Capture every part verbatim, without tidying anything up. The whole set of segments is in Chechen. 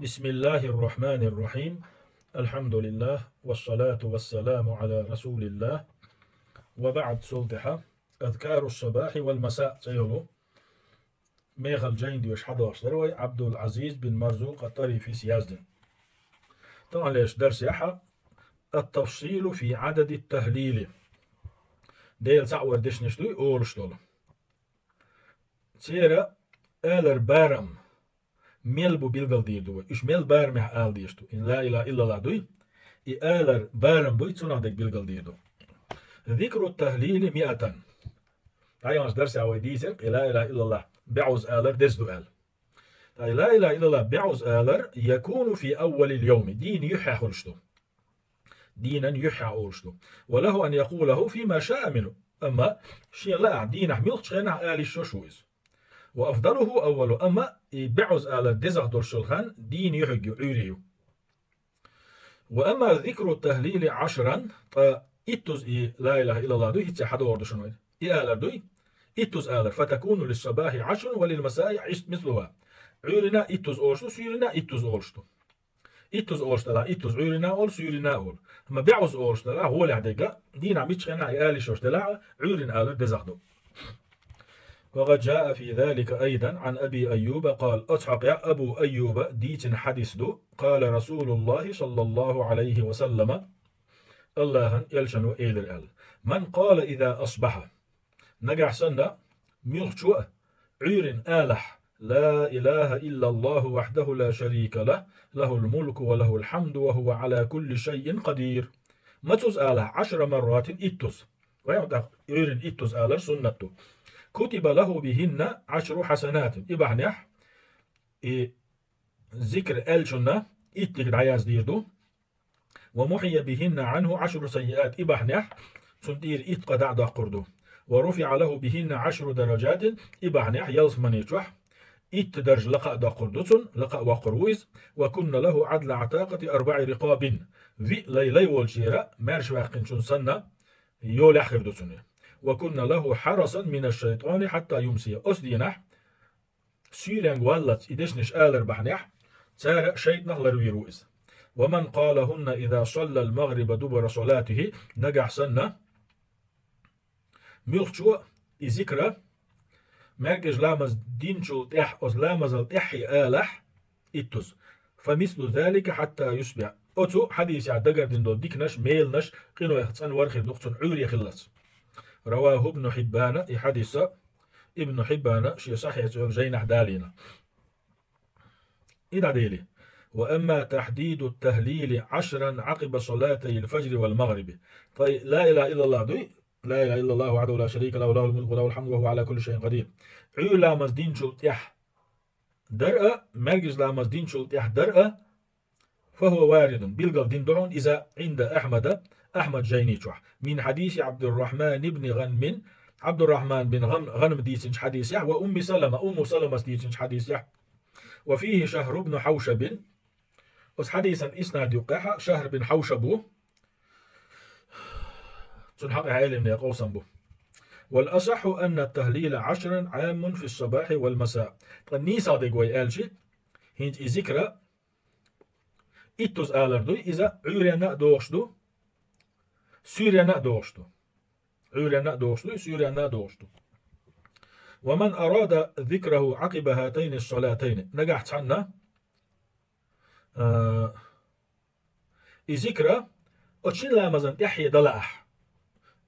بسم الله الرحمن الرحيم. الحمد لله، والصلاة والسلام على رسول الله. وبعد, цул тӀехьа أذكار الصباح والمساء цӀе йолу мехала жайна доьшуш хьадоьлхуш дара вай, Ӏабдул-Ӏазиз бин Марзукъ ат-ТӀарифис яздина. Тахана леш дарсехь التفصيل في عدد التهليل. Делан цхьаъ вар дешнаш дуй олуш долу. Церан алар барам мел бу билгалдийр ду вай. Уьш мел барамехь ала дезаш ду. И ла илаха иллаллах дуй, и алар барам буй, цунах дерг билгалдийр ду. ذكر التهليل مائة. ДӀаяханчу дарсехь вай дийцира, и ла илаха иллаллах бегӀуза алар деза ду аьлла. Ткъа и ла илаха иллаллах бегӀуза алар يكون في أول اليوم, дийнан юьххьехь хуьлуш ду. Дийнан юьххьехь олуш ду. وله أن يقوله فيما شاء منه. Амма шен лаахь дийнахь муьлххачу хенахь ала йиш йолуш ву иза. وأفضله أوله, амма и бегӀуза алар дезах долуш йолу хан дийнан юьхьиг ю, Ӏуьйре ю. وأما ذكر التهليل عشرا, ткъа иттуза и ла илаха иллаллах дуй, хӀинца хьадогӀур ду шуна вай. И алар дуй, иттуза алар, فتكون للصباح عشر وللمساء عش-, مثلها. Ӏуьйранна иттуза олуш ду, суьйранна иттуза олуш ду. Иттуза олуш делахь, иттуза Ӏуьйранна олу, суьйранна олу. Амма бегӀуза олуш делахь, гӀолехь дерг, дийнахь муьлххачу хенахь и ала йиш йолуш делахь, Ӏуьйранна алар дезах ду. وقد جاء في ذلك أيضا عن أبي أيوب قال, оцу хьокъехь Абу Айюба дийцина хьадис ду, قال رسول الله صلى الله عليه وسلم, АллахӀан элчано элира аьлла: من قال إذا أصبح, нагахь санна муьлххачо а Ӏуьйранна алахь: لا إله إلا الله وحده لا شريك له، له الملك وله الحمد وهو على كل شيء قدير. Мацуза алахь, عشر مرات, иттуза. Вай хьан тӀаккха Ӏуьйранна иттуза алар суннат ду. كتب له بهن عشر حسنات. И бахьанехь, и зикр аьллачунна итт дика дӀаяздийр ду. ومحي بهن عنه عشر سيئات. И бахьанехь, цунна тӀера итт къа дӀа а доккхур ду. ورفع له بهن عشر درجات. И бахьанехь ялсамани чохь итт даржа лакха а доккхур ду цунна, лакха а воккхур ву иза. وكن له عدل عتاقة أربع رقاب. Виъ лай лай волчера, маьрша ваьккхинчун санна, йолехь хир ду цунна. وكن له حرسا من الشيطان حتى يمسي. Оцу дийнахь суьйренга валлалц и дешнаш алар бахьанехь, цара шайтӀанах ларвийр ву иза. ومن قالهن إذا صلى المغرب دبر صلاته, нагахь санна, муьлххачо и зикра, маьркӀажа ламаз динчул тӀаьхьа, оцу ламазал тӀаьхьа алахь, иттуза. فمثل ذلك حتى يصبح. Оцу хьадисехь дагардина долу диканаш, меланаш къинойх цӀанвар хир ду-кх цунна Ӏуьйре хиллалц. رواه ابن حبان, и хьадис Ибн Хьиббана шен Сахьихь цӀе йолу жайнахь далийна. И дӀадели. وأما تحديد التهليل عشرا عقب صلاتي الفجر والمغرب. Ткъа ла илаха иллаллах дуй, لا إله إلا الله وحده لا شريك له، له الملك وله الحمد وهو على كل شيء قدير. Ӏуьйра ламаз динчул тӀаьхьа дар а, маьркӀажа ламаз динчул тӀаьхьа дар а, فهو وارد, билгал дина ду хьуна иза عند أحمد, Ахьмад жайни чохь, من حديث عبد الرحمن بن غنم, Ӏабдуррахьман бин ГӀан-, ГӀанма дийцинчу хьадисехь, وأم سلمة, Умму Саламас дийцинчу хьадисехь. وفيه شهر بن حوشب. Оцу хьадисан иснад юккъехь Шахр бин Хьавшаб ву. Цунна хьакъехь Ӏеламнехан къовсам бу. والأصح أن التهليل عشرا عام في الصباح والمساء. Ткъа нийса дерг вай аьлча, хӀинца и зикра иттуза алар дуй, иза Ӏуьйренна а догӀуш ду, суьйренна а догӀуш ду. Ӏуьйренна а догӀуш ду, суьйренна а догӀуш ду. ومن أراد ذكره عقب هاتين الصلاتين. Нагахь цхьанна, а, и зикра оцу шина ламазан тӀаьхье дан лаахь.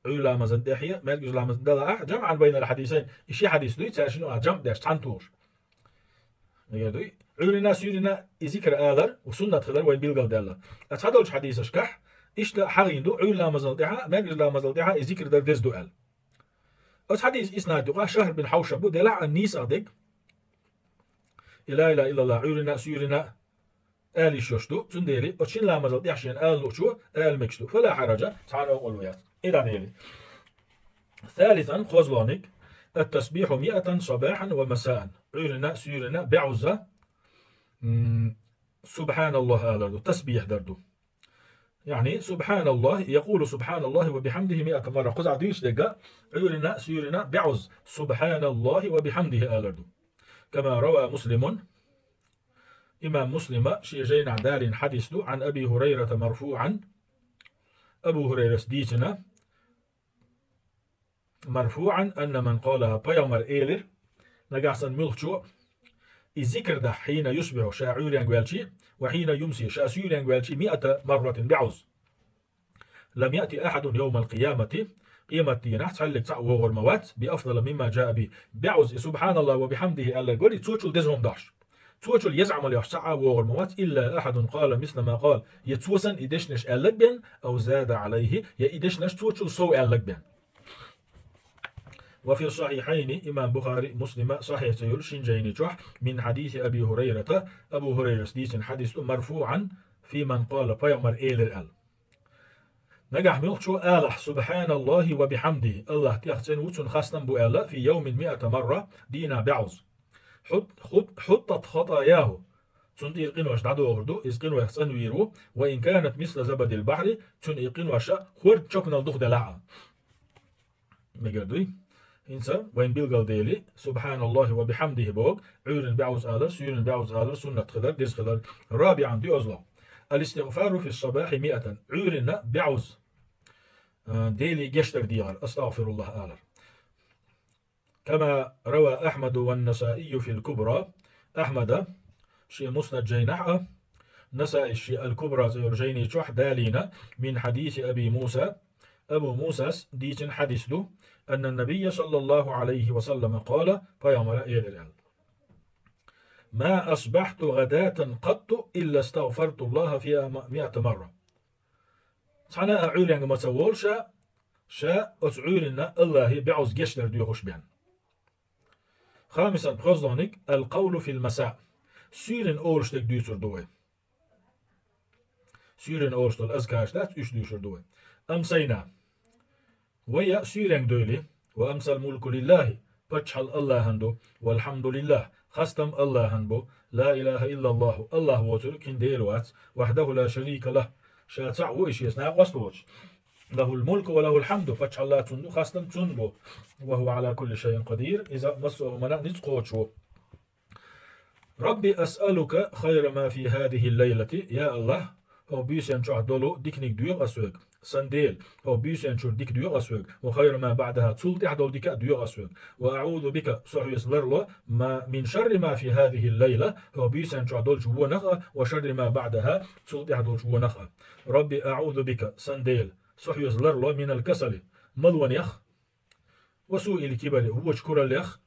Ӏуьйра ламазан тӀаьхье, маьркӀажа ламазан дан лаахь, جمعا بين الحديثين. И ши хьадис дуй, цаьршинна а жамӀ деш, цхьаьна тухуш. Мегар дуй? Ӏуьйранна, суьйранна и зикр алар, суннат хилар вайн билгалдаьлла. Ткъа цхьадолчу хьадисашкахь иштта хьахийна ду, Ӏуьйра ламазал тӀаьхьа, маьркӀажа ламазал тӀаьхьа и зикр дар деза ду аьлла. Оцу хьадис иснад юкъа Шахр бин Хьавшаб бу, делахь а нийса дерг. И ла илаха иллаллах Ӏуьйранна, суьйранна ала йиш йолуш ду, цундела оцу шина ламазал тӀаьхьа шена ала луучо ала мегаш ду. فلا حرج, цхьа а новкъарло яц. И дӀадели. ثالثا, кхозлагӀниг, التسبيح مائة صباحا ومساء. Ӏуьйранна, суьйранна, бегӀуза, м, субхьаналлах алар ду, тасбихь дар ду. يعني, سبحان الله, يقول سبحان الله وبحمده مائة مرة. Кхузахь дуьйцу дерг, Ӏуьйранна, суьйранна, бегӀуза, سبحان الله وبحمده алар ду. كما روى مسلم, Имам Муслима шен жайнахь далийна хьадис ду, عن أبي هريرة مرفوعا, Абу Хурайрас дийцина, مرفوعا أن من قالها, пайхамар элира, нагахь санна муьлххачо и зикр дахь, حين يصبح, ша Ӏуьйренга ваьлчи, وحين يمسي, ша суьйренга ваьлчи, مائة مرة, бӀозза. لم يأت أحد يوم القيامة, къематдийнахь цхьаллиг цхьаъ вогӀур ма вац, بأفضل مما جاء به, бӀозза и سبحان الله وبحمده аьлларг вале, цочул деза хӀума дохьуш. Цочул еза Ӏамал йолуш цхьа а вогӀур ма вац, إلا أحد قال مثل ما قال, я цо санна и дешнаш аьлларг бен, أو زاد عليه, я и дешнаш цочул сов аьлларг бен. وفي الصحيحين, имам Бухари, Муслима сахьихь ца йолу шин жайни чохь, من حديث أبي هريرة, Абу Хурайрас дийцина хьадис ду, مرفوعا في من قال, пайхамар элира аьлла. Нагахь муьлххачо алахь, سبحان الله وبحمده, АллахӀ тӀех цӀена ву, цуьнан хастам бу аьлла, في يوم مائة مرة, дийнахь бӀозза. حط-, حط-, حطت خطاياه, цунна тӀера къинош дӀадохур ду, иза къинойх цӀанвийр ву, وإن كانت مثل زبد البحر, цуьнан и къинош хӀордан чопанал дукха делахь а. Мегар дуй? ХӀинца вайн билгалдели, سبحان الله وبحمده боху, Ӏуьйрина бӀозза алар, суьйрина бӀозза алар суннат хилар, деза хилар. رابعا, доьазло. الاستغفار في الصباح مائة, Ӏуьйрина бӀозза, а, Деле гечдар дехар, أستغفر الله алар. كما روى أحمد والنسائي في الكبرى, Ахьмада шен Муснад жайнахь а, Насаис шен Аль-Кубра цӀе йолу жайни чохь далийна, من حديث أبي موسى, Абу Мусас дийцина хьадис ду, أن النبي صلى الله عليه وسلم قال, пайхамара элира аьлла: ما أصبحت غداة قط إلا استغفرت الله فيها مائة مرة. Цхьана а Ӏуьйренга ма ца волу ша, ша оцу Ӏуьйрина АллахӀе бӀозза гечдар доьхуш бен. خامسا, пхоьазлониг, القول في المساء, суьйрина олуш дерг дуьйцур ду вай. Суьйрина олуш долу азкараш дац, уьш дуьйцур ду вай. أمسينا, вай суьйренга дойли, وأمسى الملك لله, паччахьалла АллахӀан ду, والحمد لله, хастам АллахӀан бу, لا إله إلا الله, АллахӀ воцург кхин Дела вац, وحده لا شريك له, ша цхьаъ ву и шеца накъост воцуш. له الملك وله الحمد, паччахьалла цунна ду, хастам цунна бу, وهو على كل شيء قدير, иза массо а хӀуманна ницкъ кхочуш ву. رب أسألك خير ما في هذه الليلة, я АллахӀ, хӀокху буьйсанна чохь долу диканиг доьху ас хьоьга. Сан Дела, хӀокху буьйсанна чуьра дика доьху ас хьоьга, وخير ما بعدها, цул тӀаьхьа долу дика а доьху ас хьоьга. وأعوذ بك, со хьоьца ларло, ما, من شر ما في هذه الليلة, хӀокху буьйсанна чохь долчу вонах а, وشر ما بعدها, цул тӀаьхьа долчу вонах а. رب أعوذ بك, сан Дела, со хьоьца ларло, من الكسل, малонех, وسوء الكبر, вочу кураллех.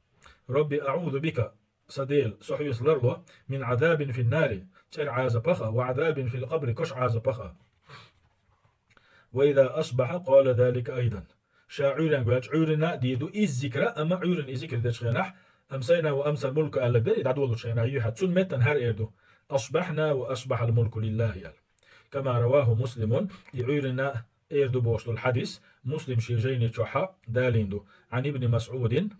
رب أعوذ بك, сан Дела, со хьоьца ларло, من عذاب في النار, цӀера Ӏазапах а, وعذاب في القبر, кошан Ӏазапах а. وإذا أصبح قال ذلك أيضا. Ша Ӏуьйренга ваьлча, Ӏуьйрина а дийр ду иззикра, амма Ӏуьйрина и зикр дечу хенахь, أمسينا وأمسى الملك аьлларг дара, и дӀадолучу хенахь юьхьа, цунна меттан хӀара эр ду: أصبحنا وأصبح الملك لله аьлла. كما رواه مسلم, и Ӏуьйрина эр ду бохуш долу хьадис Муслим шен жайни чохь а далийна ду. عن ابن مسعود,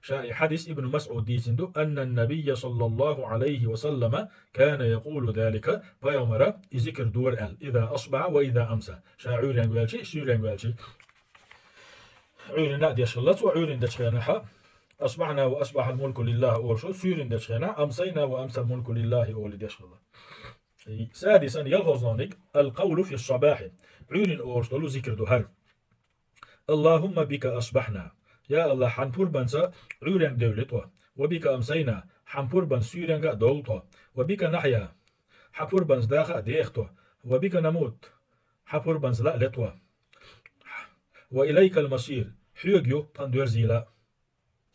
ша и хьадис Ибн МасӀуд дийцина ду, أن النبي صلى الله عليه وسلم كان يقول ذلك, пайхамара и зикр дора аьлла, إذا أصبح وإذا أمسى, ша Ӏуьйренга ваьлчи, суьйренга ваьлчи. Ӏуьйрина а деш хилла цо, Ӏуьйрина дечу хенахь а, أصبحنا وأصبح الملك لله олуш, суьйрина дечу хенахь, أمسينا وأمسى الملك لله олий деш хилла. Садисан, ялхолгӀаниг, القول في الصباح, Ӏуьйрина олуш долу зикр ду хӀара. اللهم بك أصبحنا. Я АллахӀ, хьан пурбанца Ӏуьйренга девлли тхо. وبك أمسينا, хьан пурбанца суьйренга а довлу тхо. وبك نحيا, хьан пурбанца даха а деха тхо. وبك نموت, хьан пурбанца ла а ле тхо. وإليك المصير, хьоьга ю тхан доьрзийла а.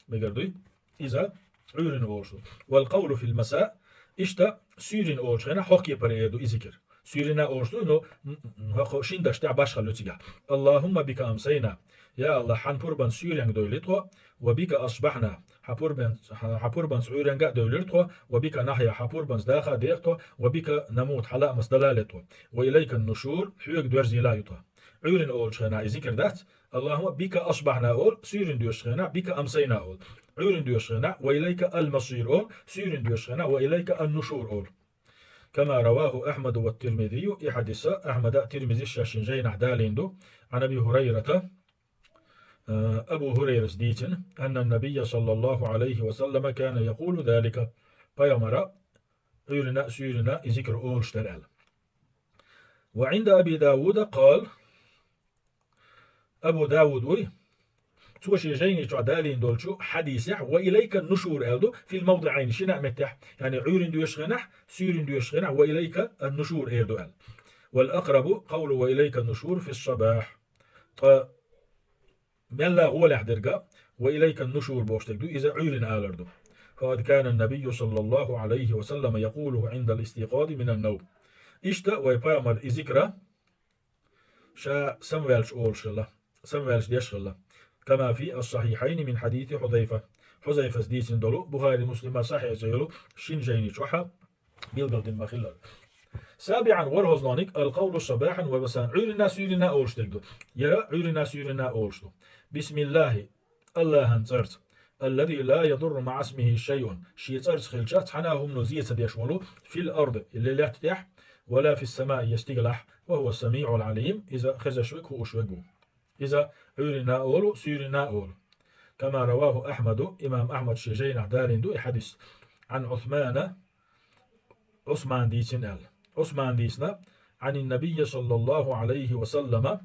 Мегар дуй? Иза Ӏуьйрина олуш ду. والقول في المساء, иштта суьйрина олучу хенахь хӀокху кепара эр ду и зикр. Суьйрина олуш ду, но, м, м, хӀокху шин дашна тӀехь башхалла ю цигахь. اللهم بك أمسينا. Я АллахӀ, хьан пурбанца суьйренга девлли тхо, وبك أصبحنا. Хьан пурбан-, хьан, хьан пурбанца Ӏуьйренга а девлира тхо, وبك نحيا, хьан пурбанца даха а деха тхо, وبك نموت, хьан лаамца дала а ле тхо. وإليك النشور, хьоьга доьрзийла а ю тхо. Ӏуьйрина олучу хенахь и зикр дац, اللهم بك أصبحنا олу, суьйрина доьшучу хенахь بك أمسينا олу. Ӏуьйрина доьшучу хенахь وإليك المصير олу, суьйрина доьшучу хенахь وإليك النشور олу. كما رواه أحمد والترمذي, и хьадис Ахьмада а, Тирмизис а шаьшшинчу жайнахь далийна ду. عن أبي هريرة, э, Абу Хурайрас дийцина, أن النبي صلى الله عليه وسلم كان يقول ذلك. Пайхамара Ӏуьйрина а, суьйрина а и зикр олуш дара аьлла. وعند أبي داود قال, Абу Давуд вуй, цо шен жайни чохь далийна долчу хьадисехь وإليك النشور аьлла ду, في الموضعين, шина а меттехь, яъни Ӏуьйрина доьшучу хенахь, суьйрина доьшучу хенахь وإليك النشور эр ду аьлла. والأقرب قول وإليك النشور في الصباح. Ткъа мелла гӀолехь дерг а وإليك النشور бохуш дерг ду, иза Ӏуьйрина алар ду. فقد كان النبي صلى الله عليه وسلم يقوله عند الاستيقاظ من النوم. Иштта вай пайхамар и зикра ша самаваьлча олуш хилла, самаваьлча деш хилла. كما في الصحيحين من حديث حذيفة. Хьузайфас дийцина долу, Бухари, Муслима сахьихь йолу шин жайни чохь билгалдина ма-хиллара. سابعا, ворхӀазлониг, القول صباحا ومساء, Ӏуьйрина а, суьйрина а олуш дерг ду. Яра Ӏуьйрина а, суьйрина а олуш ду. بسم الله, Аллахьан цӀарца. الذي لا يضر مع اسمه شيء, шен цӀарца хилча цхьана а хӀумано зе ца деш волу, في الأرض, я лаьтта тӀехь, ولا في السماء, я стигалахь, وهو السميع العليم, иза хезаш верг, хууш верг ву. Иза Ӏуьйрина а олу, суьйрина а олу. كما رواه أحمد, имам Ахьмада шен жайнахь далийна ду и хьадис. عن عثمان, Ӏусмана дийцина аьлла. Ӏусмана дийцина, عن النبي صلى الله عليه وسلم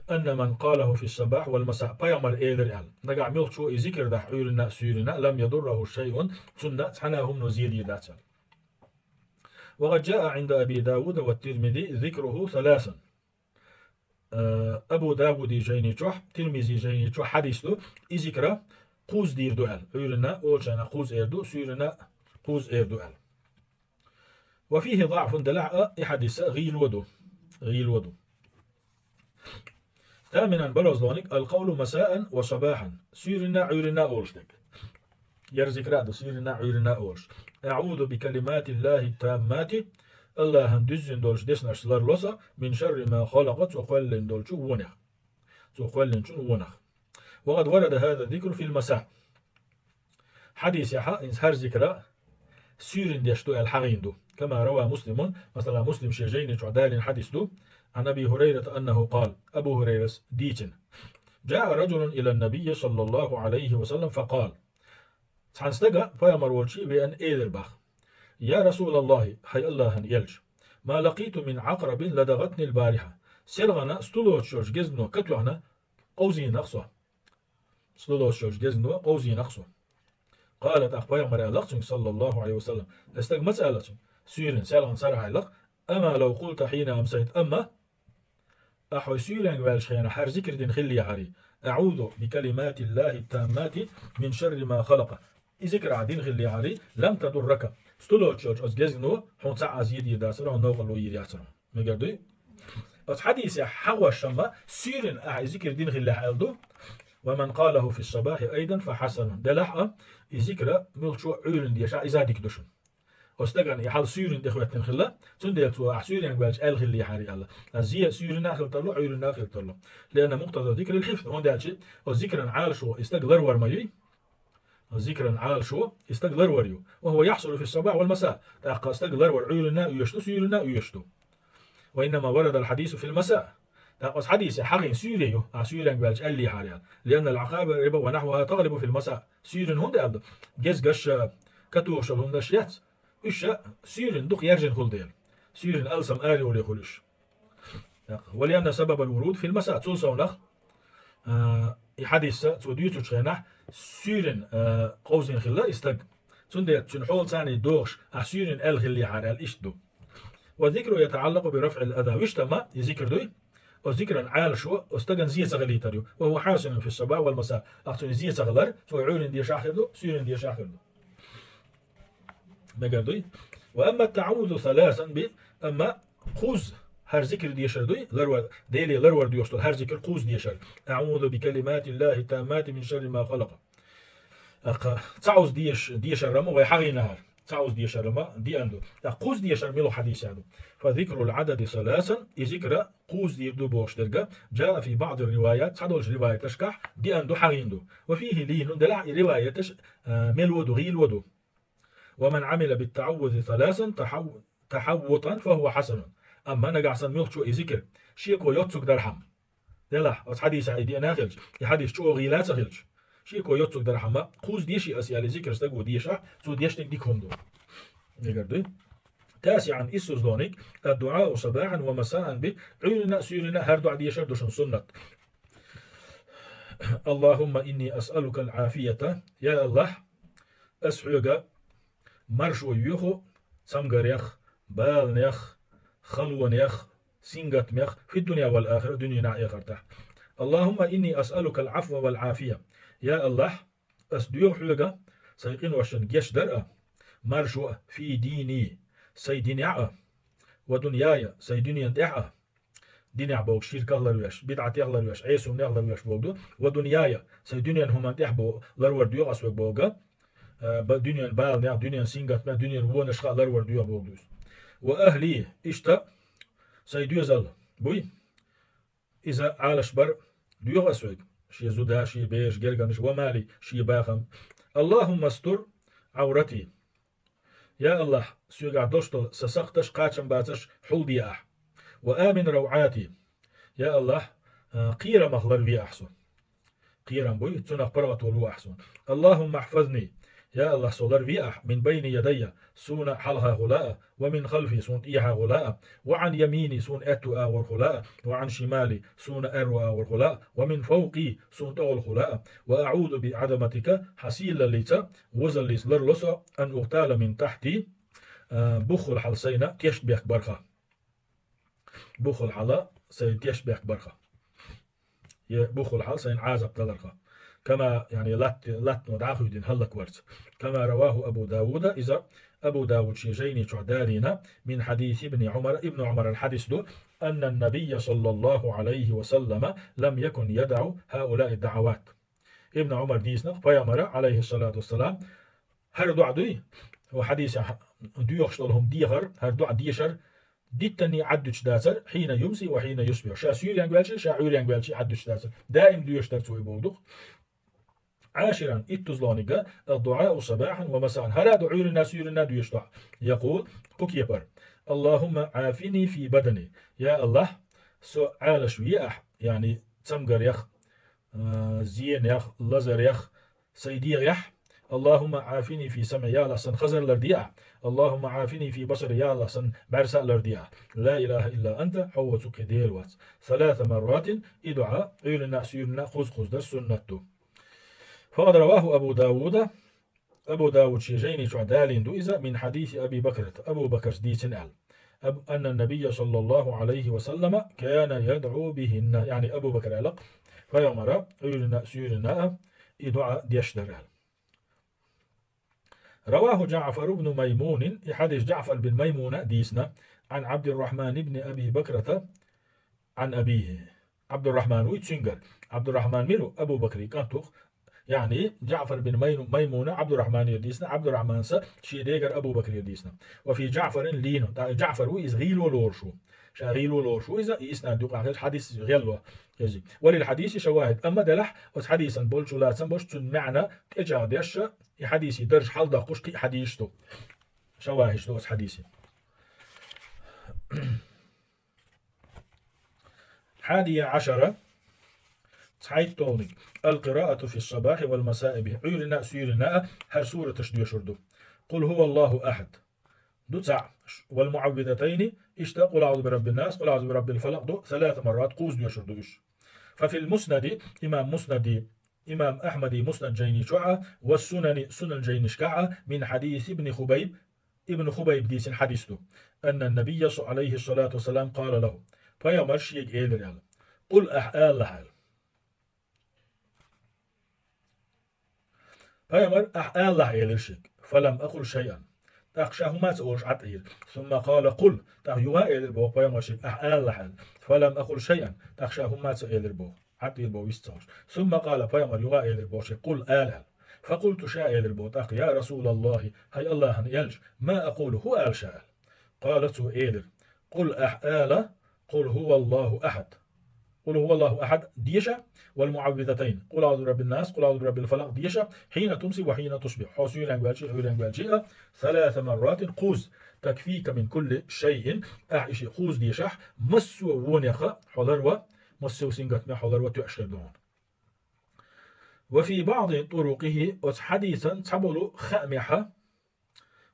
أن من قاله في الصباح والمساء, пайхамар элира аьлла. Нагахь муьлххачо и зикр дахь Ӏуьйрина а, суьйрина а, لم يضره شيء, цунна цхьана а хӀумано зе дийр дац аьлла. وقد جاء عند أبي داود والترمذي ذكره ثلاثا. Э, Абу Давуди жайни чохь, Тирмизи жайни чохь хьадис ду, и зикра кхузза дийр ду аьлла. Ӏуьйрина а олучарна кхузза эр ду, суьйрина а кхузза эр ду аьлла. وفيه ضعف, делахь а и хьадис гӀийла ду. ГӀийла ду. ثامنا, бархӀазлониг, القول مساء وصباحا, суьйрина а, Ӏуьйрина а олуш дерг. Яра зикра а ду, суьйрина а, Ӏуьйрина а олуш. أعوذ بكلمات الله التامات, Аллахьан дуьззина долчу дешнашца ларло со, من شر ما خلق, цо кхоьллина долчу вонах. Цо кхоьллинчун вонах. وقد ورد هذا الذكر في المساء. Хьадисехь а иза хӀара зикра суьйрина деш ду аьлла хьахийна ду. كما روى مسلم, масала, Муслима шен жайни чохь далийна хьадис ду, عن أبي هريرة أنه قال, Абу ХӀурайрас дийцина. جاء رجل إلى النبي صلى الله عليه وسلم فقال. Цхьана стага пайхамар волчу веана элира боху: يا رسول الله, хьай Аллахьан элча, ما لقيت من عقرب لدغتني البارحة. Селхана стулочу йолчу гезгано катоьхна къовзийна-кх со. Стулочу йолчу гезгано къовзийна-кх со. قال, тӀаккха пайхамара аьлла-кх цуьнга, صلى الله عليه وسلم, и стага маца аьлла цуьнга, суьйрина, селхана сарахь аьлла-кх: أما لو قلت حين أمسيت, амма ахь хьо суьйренга ваьллачу хенахь хӀара зикр дина хиллехьарий, أعوذ بكلمات الله التامات من شر ما خلق, и зикр ахь дина хиллехьарий, لم تضرك, стулочу йолчу оцу гезгано хьуна цхьа а зе дийр дацара, хьуна новкъарло йийр яцара. Мегар дуй? Оцу хьадисехь хьахош амма, суьйрина ахь и зикр дина хиллехь аьлла ду: ومن قاله في الصباح أيضا فحسن. Делахь а, и зикра муьлххачо Ӏуьйрина дешахь, иза дика ду шуна. Оцу стагана и хьал суьйрина тӀехӀоьттина хилла, цундела цо ахь суьйренга ваьлча аьлла хиллехьарий аьлла. Ткъа зе суьйрина а хила тарло, Ӏуьйрина а хила тарло. لأن مقتضى الذكر الحفظ, хӀунда аьлча оцу зикран Ӏалашо и стаг ларвар ма юй. Оцу зикран Ӏалашо и стаг ларвар ю. وهو يحصل في الصباح والمساء. ТӀаккха стаг ларвар Ӏуьйрина а оьшуш ду, суьйрина а оьшуш ду. وإنما ورد الحديث في المساء. ТӀаккха оцу хьадисехь хьахийна суьйре ю, ахь суьйренга ваьлча аьллехьарий аьлла. لأن العقارب ونحوها تغلب في المساء. Суьйрина хӀунда аьлла ду? Гезгаш а, катухуш йолу хӀуманаш яц, уьш а суьйрина дукха яьржина хуьлу дела. Суьйрина алсам арайоле хуьлу уьш. ТӀаккха, ولأن سبب الورود في المساء, цул совнах, а, и хьадис а цо дуьйцучу хенахь суьйрина, а, къовзийна хилла и стаг. Цундела цуьнан хьолаца догӀуш, ахь суьйрина аьлла хиллехьара аьлла, иштта ду. والذكر يتعلق برفع الأذى. Вуьшта ма и зикр дуй, оцу зикран Ӏалашо оцу стагана зе ца хилийтар ю. وهو حاصل في الصباح والمساء. Ахь цуьнан зе ца хилар, цо Ӏуьйрина дешахь хир ду, суьйрина дешахь хир ду. Мегар дуй? وأما التعوذ ثلاثا ب-, амма кхузза хӀара зикр дешар дуй, ларвар, Деле ларвар доьхуш долу хӀара зикр кхузза дешар. أعوذ بكلمات الله التامات من شر ما خلق. Аккха, цхьа кхузза деш-, дешар ма вай хьахийнахьара. Цхьа кхузза дешар ма диан ду. Ткъа кхузза дешар мила хьадисехь ду? فذكر العدد ثلاثا, и зикра кхузза дийр ду бохуш дерг а, جاء في بعض الروايات, цхьадолчу риваяташкахь диан ду, хьахийна ду. وفيه لين, делахь и риваяташ, а, мело ду, гӀийла ду. ومن عمل بالتعوذ ثلاثا تحو-, تحوطا فهو حسن. Амма нагахь санна муьлххачо и зикр шеко йоццуг дархьама. Делахь, оцу хьадисехь и деана хилча, и хьадис чӀогӀа гӀийла ца хилча, шеко йоццуг дархьама, кхузза деши ас аьлла и зикр стаго дешахь, цо деш дерг дика хӀума ду. Мегар дуй. تاسعا, иссазлониг, الدعاء صباحا ومساء به, Ӏуьйранна а, суьйранна а хӀара доӀа дешар ду шун суннат. اللهم إني أسألك العافية, я АллахӀ, ас хьоьга маршо йоьху цамгарех, баланех, халонех, сингаттамех, في الدنيا والآخرة, дуьненахь а, эхартахь а. اللهم إني أسألك العفو والعافية, я АллахӀ, ас доьху хьоьга сайн къиношна гечдар а, маршо а, في ديني, сайн динехь а, ودنياي, сайн дуьнен тӀехь а, динехь бохург ширках ларвеш, бидӀатех ларвеш, Ӏеса хӀуманех ларвеш бохург ду, ودنياي, сайн дуьнен хӀуманна тӀехь бо-, ларвар доьху ас хьоьга бохург, а, ба-, дуьнен баланех, дуьнен сингаттамех, дуьнен вонашха а ларвар доьху бохург ду иза. وأهلي, иштта сайн доьзал буй, иза Ӏалашбар доьху ас хьоьга, шен зуда, шен бераш, гергарнаш, ومالي, шен бахам. اللهم استر عورتي, я АллахӀ, соьгахь долуш долу сан сакхташ, кхачамбацарш хьулде ахь. وآمن روعاتي, я АллахӀ, а, кхерамах ларве ахь со. Кхерам буй, цунах паргӀато ло ахь суна. اللهم احفظني, я АллахӀ, со ларве ахь, من بين يدي, суна хьалхагӀула а, ومن خلفي, суна тӀехьагӀула а, وعن يميني, суна аьтту агӀорхула а, وعن شمالي, суна аьрру агӀорхула а, ومن فوقي, суна тӀехулахула а. وأعوذ بعظمتك, хьан сийлаллица, возаллица ларло со, أن أغتال من تحتي, а, буххал хьала сайна тешнабехк барха. Буххал хьала сайна тешнабехк барха. Я буххал хьала сайна Ӏазап даларха. كما, яъни латт-, латтано дӀа а хуьйдина хӀаллакварца. كما رواه أبو داود, иза Абу Дауд шен жайни чохь далийна, من حديث ابن عمر, Ибн Ӏумаран хьадис ду, أن النبي صلى الله عليه وسلم لم يكن يدع هؤلاء الدعوات. Ибн Ӏумара дийцина, пайхамара, Ӏалайхиссалату вассалам, хӀара доӀа дуй, хӀокху хьадисехь доьхуш долу хӀума дехар, хӀара доӀа дешар, диттанний Ӏаддуьтуш дацара, حين يمسي وحين يصبح. Ша суьйренга ваьлча, ша Ӏуьйренга ваьлча Ӏаддуьтуш дацара. Даим доьшуш дара цо и бохург ду-кх. عاشرا, иттузлониг, الدعاء صباحا ومساء. ХӀара а ду Ӏуьйранна а, суьйранна а доьшуш доӀа. يقول, кху кепара: اللهم عافني في بدني. Я АллахӀ, со Ӏалаш ве ахь, яъни цамгарех, а, зенех, лазарех, сайн дегӀехь. اللهم عافني في سمعي, я АллахӀ, сан хазар ларде ахь. اللهم عافني في بصري, я АллахӀ, сан бӀаьрса а ларде ахь. لا إله إلا أنت, хьо воцург кхин Дела вац. ثلاث مرات, и доӀа Ӏуьйранна а, суьйранна а кхузза-кхузза дар суннат ду. فقد رواه أبو داود, Абу Дауд шен жайни чохь далийна ду иза, من حديث أبي بكرة, Абу Бакрас дийцина аьлла. أب-, أن النبي صلى الله عليه وسلم كان يدعو بهن, яъни Абу Бакра аьлла, пайхамара Ӏуьйранна а, суьйранна а и доӀа деш дара аьлла. رواه جعفر بن ميمون, и хьадис Джаъфар бин Маймуна дийцина, عن عبد الرحمن بن أبي بكرة عن أبيه. Ӏабдуррахьман вуй цуьнгара. Ӏабдуррахьман мила ву? Абу Бакри кӀант ву-кх. Яъни Джаъфар бин Май-, Маймуна Ӏабдуррахьманера дийцина, Ӏабдуррахьманса шен дегара Абу Бакрера дийцина. وفي جعفر لين, тӀаккха Джаъфар ву иза гӀийло лоруш ву. Ша гӀийло лоруш ву иза, и иснад юкъахь хилча хьадис гӀелло. Иза. وللحديث شواهد, амма делахь оцу хьадисан болчу лацам болуш, цуьнан маьӀна тӀечӀагӀдеш, и хьадиси дарж хьалдоккхуш кхин а хьадисаш ду. Шавахьидаш ду оцу хьадисан. الحادي عشر, цхьайтталгӀаниг, القراءة في الصباح والمساء به, Ӏуьйранна а, суьйранна а хӀара сураташ доьшур ду. قل هو الله أحد ду цхьаъ, والمعوذتين, иштта قل أعوذ برب الناس, قل أعوذ برب الفلق ду, ثلاث مرات, кхузза доьшур ду уьш. ففي المسند, имам Муснади, имам Ахьмади Муснад жайни чохь а, والسنن, сунан жайнашкахь а, من حديث ابن خبيب, Ибн Хубайб дийцина хьадис ду. أن النبي ص-, عليه الصلاة والسلام قال له, пайхамар шега элира аьлла: قل, ахь алалахь аьлла. Пайхамар, ахь алалахь элира шега. فلم أقل شيئا. ТӀаккха ша хӀумма а ца олуш Ӏад Ӏийра. ثم قال: قل. ТӀаккха юха а элира боху пайхамар шега, ахь алалахь аьлла. فلم أقل شيئا. ТӀаккха ша хӀумма а ца элира боху. Ӏад Ӏийра боху вист ца хьош. ثم قال, пайхамар юха а элира боху шега, قل, ала аьлла. فقلت, ша элира боху, тӀаккха: يا رسول الله, хӀай АллахӀан элча, ما أقول, хӀун ала ша аьлла. قال, цо элира: قل, ахь ала, قل هو الله أحد. قل هو الله أحد деша, والمعوذتين, قل أعوذ برب الناس, قل أعوذ برب الفلق деша, حين تمسي وحين تصبح, хьо суьйренга ваьлча а, Ӏуьйренга ваьлча а, ثلاث مرات, кхузза, تكفيك من كل شيء, ахь и шиъ кхузза дешахь, массо а вонех хьо ларва, массо а сингаттамех хьо ларва тоьаш хир ду хьуна. وفي بعض طرقه, оцу хьадисан цхьаболу хаамехь,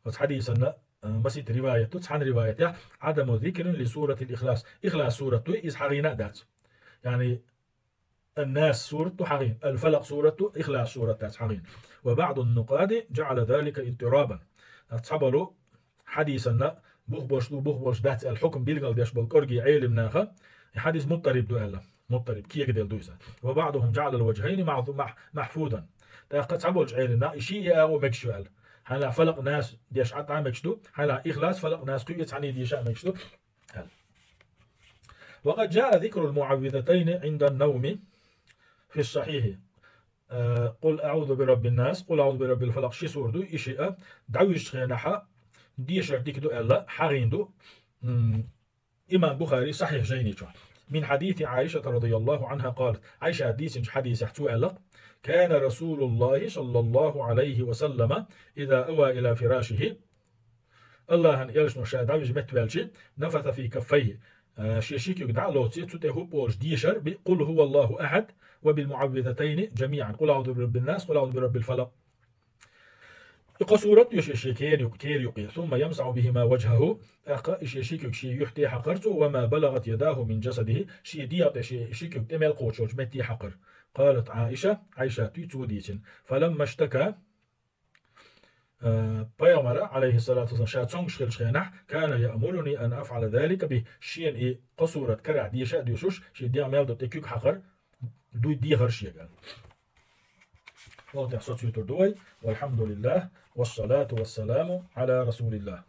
оцу хьадисана а, масийтта риваят ду, цхьан риваятехь: «عدم ذكر لسورة الإخلاص». Ихлас сурат ду, иза хьагӀийна а дац. ЯӀни, Ан-Нас сурат ду хьагӀийна, Ал-Фалакъ сурат ду, Ихлас сурат дац хьагӀийна. «وبعض النقاد جعل ذلك اضطرابا». Цхьаболу хьадисана бух болуш ду, бух болуш дац аьлла хьукам билгал деш болу кӀоргий Ӏелим наха и хьадис муттариб ду аьлла. Муттариб, кегаделла ду иза. «وبعضهم جعل الوجهين مع-، مح-، محفوظا». ТӀаккха цхьаболчу Ӏелим наха и ши а агӀо мегаш ю аьлла. Хьайна Фалакъ, Нас деш Ӏа мегаш ду, хьайна Ихлас, Фалакъ, Нас кхуьа цхьаьна деша а мегаш ду аьлла. «وقد جاء ذكر المعوذتين عند النوم في الصحيح». Э, «قل أعوذ برب الناس», «قل أعوذ برب الفلق», ши сура ду, и шиъ а дӀавуьжучу хенахьа дешар дика ду аьлла, хьагӀийна ду, м, имам Бухари Сахьихь жайни чохь. «من حديث عائشة رضي الله عنها قالت». Ӏайша дийцинчу хьадисехь цо аьлла: «كان رسول الله صلى الله عليه وسلم إذا أوى إلى فراشه». Аллахьан элчано ша дӀавижа меттаваьлчи, «نفث في كفيه», а, шен ши куьг дӀа а лоций, цу тӀе хӀуп олуш дешар би «قل هو الله أحد» «وبالمعوذتين جميعا», «قل أعوذ برب الناس», «قل أعوذ برب الفلق». И кхо сурат ду шен, шен кера юкъ-, кера юкъе. «ثم يمسح بهما وجهه». ТӀаккха и шен ши куьг шен юьхь тӀе хьакхар цо, «وما بلغت يداه من جسده», шен дегӀа тӀе шен ши куьг тӀе мел кхочуш йолчу метте хьакхар. قالت عائشة, Ӏайшат дуй цо дийцина: «فلما اشتكى», Э, Пайхамара, Ӏалайхиссалату вассалам, ша цомгуш хиллачу хенахь, «كان يأمرني أن أفعل ذلك به», шена и кхо сурат карахь деша а дешуш, шен дегӀ мел ду тӀе куьг хьакхар, дуй дехар шега. ХӀокху тӀехь соцуьйтур ду вай. والحمد لله، والصلاة والسلام على رسول الله.